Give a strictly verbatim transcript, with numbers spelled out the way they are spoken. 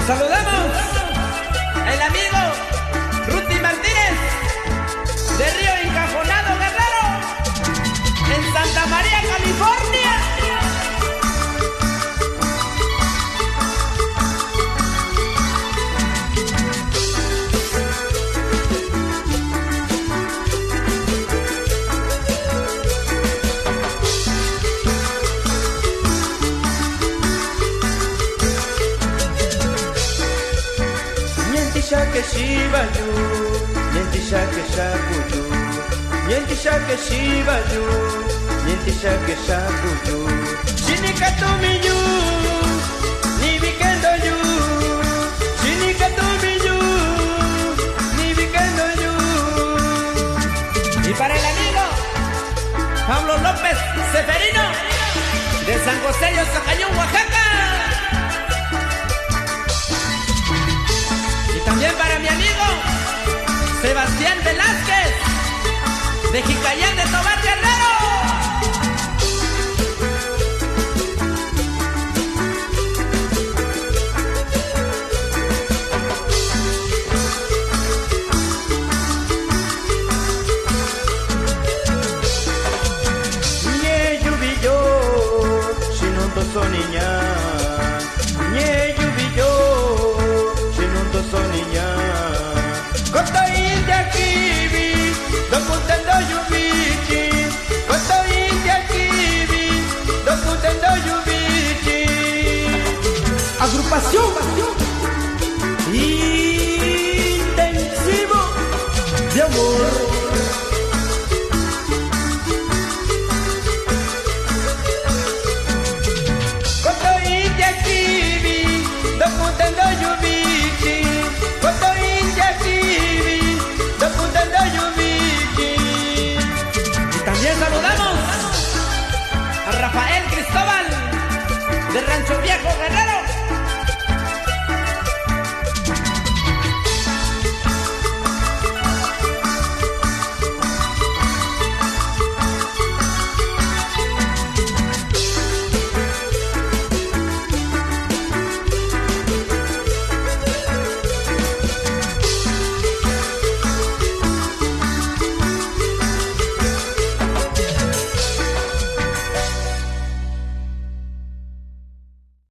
Saludamos al amigo Ruti Martínez de Río Encajonado Guerrero en Santa María, California. Ñentisha que shibayu, ñentisha que shakuyu, ñentisha que shibayu, ñentisha que shakuyu. Shinikatumiyu, ni vikendo yu, shinikatumiyu, ni vikendo yu. Y para el amigo Pablo López Seferino, de San José de Oaxaca. Y también para mi amigo Sebastián Velázquez, de Jicayán de Tobar Guerrero. Ñe yubiyo, shinunto soniña. Ñe yubiyo, shinunto soniña. Koto india kibi, dokutendo yubichi. Koto india kibi, dokutendo yubichi. Agrupación Intensivo de amor. Koto india kibi, dokutendo yubichi. Koto india kibi, dokutendo yubichi. Y también saludamos a Rafael Cristóbal de Rancho Viejo Guerrero.